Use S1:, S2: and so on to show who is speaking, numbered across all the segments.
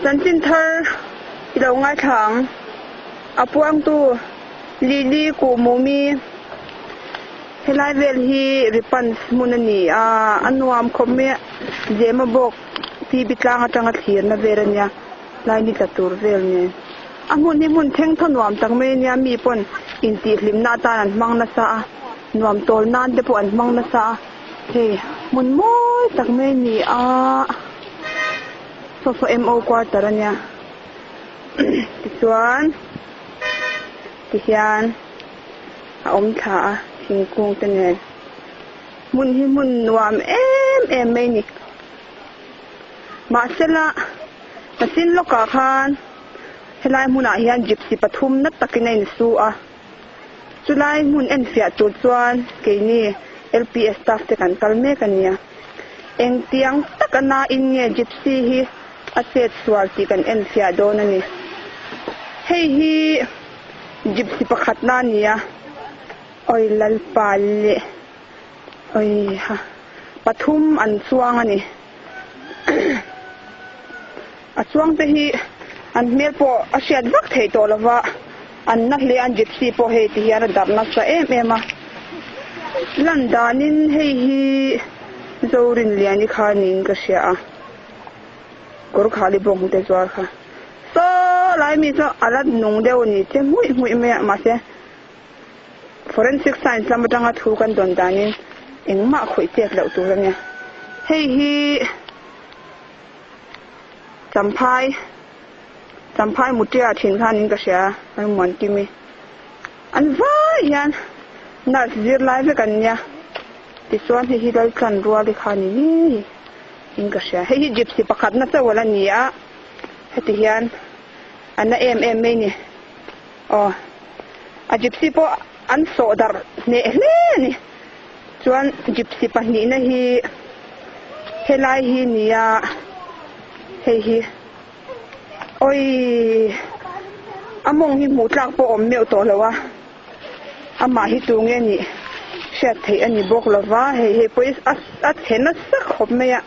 S1: Chanchin thar i lo ngaithla ang. A puangtu Lily Kuhmumi helai vel hi Ripans hmun a ni a, a nuam khawp mai a, Zema bawk PB tlang atanga thlirna vel a nia, lai ni tla tur vel nen. A hmun hi hmun thleng thaw nuam tak mai a nia, mi pawn intihhlimna atan an hmang nasa a, nuam tawl nan te pawh an hmang nasa a. Hei hmun mawi tak mai a ni a, saw saw MO quarter a nia tichuan tihian a awm thla a thingkung te nen hmun hi hmun nuam em em mai a ni mahsela a sin lawkah khan helai hmunah hian gypsy pathum na takin a insu a. Chulai hmun enfiah tur chuan keini LPS staff te kan kal mek a nia. Engtiang tak a nain nge Gypsy hi a chet sual tih kan enfiah dawn a ni. Hei hi Gypsy pakhatna a ni a, Oi Lalpa leh Oi ha pathum an chuang a ni. A chuang te hi an hmel pawh a hriat vak theih tawh lova, an na hle an gypsy pawh hei ti hian a darh nasa em em a. Lan danin hei hi Zorinliani kha niin ka hria a, kawr khali bawk hmute zuar kha. Saw lai mi chu a la nung deuh a ni che hmuih hmuih mai a, mahse Forensic science lam atanga thu kan dawn danin engmah khawih chet loh tur a nia. Hei hi Champhai Champhai Mutia thin khanin ka hria a Muankimi. An vai hian nurse zirlai vek an nia. Tichuan hei hi Laltlan Ruali kha ni ngei in ka hria. Hei hi gypsy pakhatna chauh ala ni a, heti hian a na em em mai ni. Aw, a gypsy pawh an sawh darh hneh hle a ni. Chuan gypsy pahnihna hi helai hi nia hei hi awii a mawng hi hmuh tlak pawh awm meuh tawh lo a, amah hi tu nge nih hriat theih a ni bawk lo va, hei hei pawh hi a chhe nasa khawp mai a,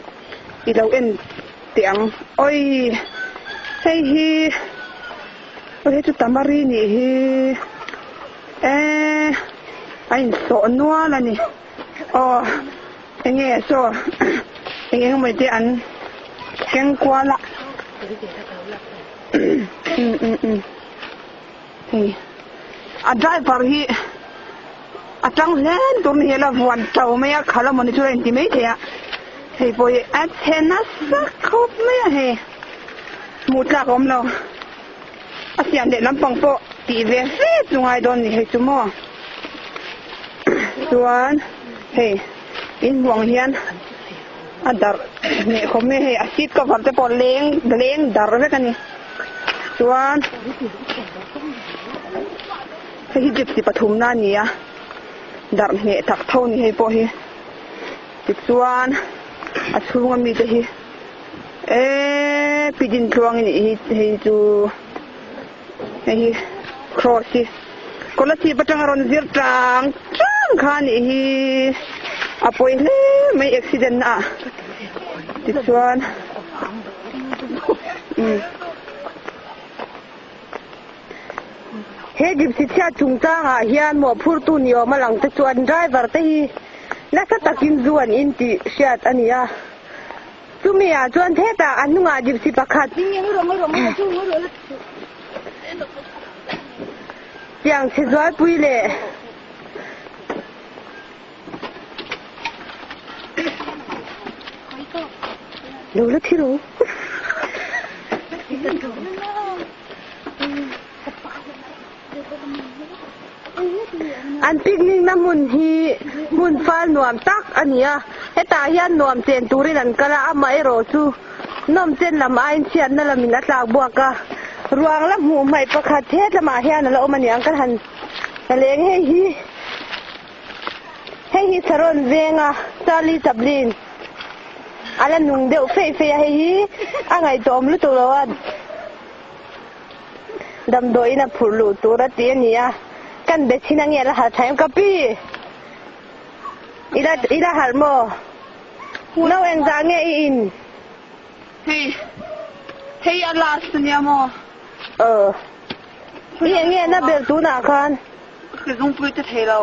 S1: i lo en teh ang awii hei hi. Aw hei chu tamari nih hi eee a insawh nual a ni aw enge saw eng eng mai te an keng kual a um um um hei a driver hi a tang hlen tur ni hi a la vuan to mai a khalh a mawni chu a inti maithei a hei pawh hi a chhe nasa khawp mai a hei hmuh tlak a awm lo. A siam leh lampang pawh tih ve fe chu ngai dawn ni hei chu maw. Chuan hei in hmuh ang hian a darh hneh khawp mai a hei a seat cover te pawh leng leng darh vek a ni. Chuan hei hi gypsy pathumna a ni a darh hneh tak tho a ni hei pawh hi. Tichuan a chhunga mite hi. Eee pi Dintluang i nih hi hei chu hei hi cross hi Kolasib atanga rawn zir tang tang kha a nih hi a pawi hle mai accident na ah tichuan umm
S2: He gypsy chhiat chungchangah hian mawhphurtu ni awm a lang te chuan driver te hi nasa takin zu an in tih hriat a ni a. Chumi ah chuan hetah a hnungah gypsy pakhat tiang chhe zualpui leh lo la thi ro. An picnic na hmun hi hmun fal nuam tak a ni a, hetah hian nuam chen turin an kal a, amaherawh chu nawm chen lam aiin chhiatna lamin a tlak buak a, ruang la hmuh hmaih pakhat het lamah hian a la awm a niang ka han la leng hei hi hei hi Saron venga Charlie Chaplin a la nung deuh feih feih a hei hi a ngaihtuahawm lutuk lo a. Damdawiin a phurh luh tur a ti a ni a, kan be chhin ange a la harh tha em ka pi? I la i la harh maw? No engzah nge i in?
S1: Hei Hei a last ania maw?
S2: Aw. I eng nge na ber tunah khan?
S1: Ka zungpui te thei lo.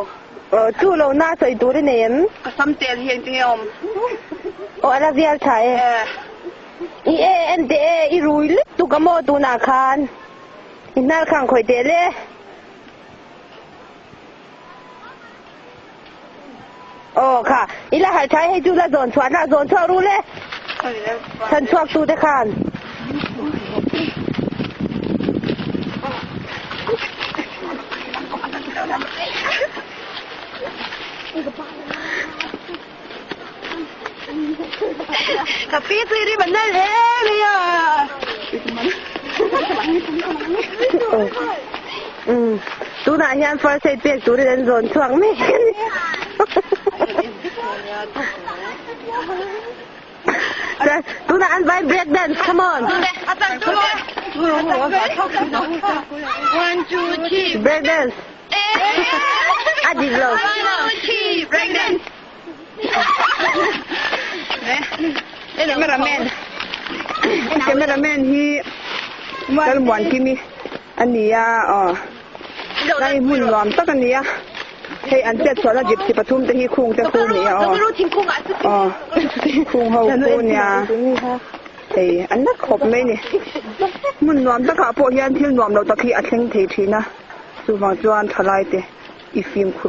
S2: Aw, chu lo na sawi tur i nei em?
S1: Ka sam tel hi engtin nge awm?
S2: Aw, a la vial tha e. I e en teh e, i rui lutuk a maw tunah khan? I hnar khang khawih teh le. Aw kha, i la harh tha e, hei chu la zawn chhuah la zawn chhuak ru le. Chhan chhuak tu te khan.
S1: Ka pi chu i rim an nal hle mai a.
S2: Umm tunah hian first aid pek turin an zawn chhuak mek a ni. Tunah an vai break dance come on.
S1: One two three
S2: break dance. A dik lo.
S1: One two three break dance. Cameraman Cameraman hi Lalmuankimi a ni a aw lai hmun nuam tak a ni a hei an chet chhuahna gypsy pathum te hi khung te khu ni a aw aw khung ho khu nia hei an la khawp mai ni hmun nuam takah pawh hian thil nuam lo tak hi a thleng thei thin a chuvang chuan thalai te i fimkhur.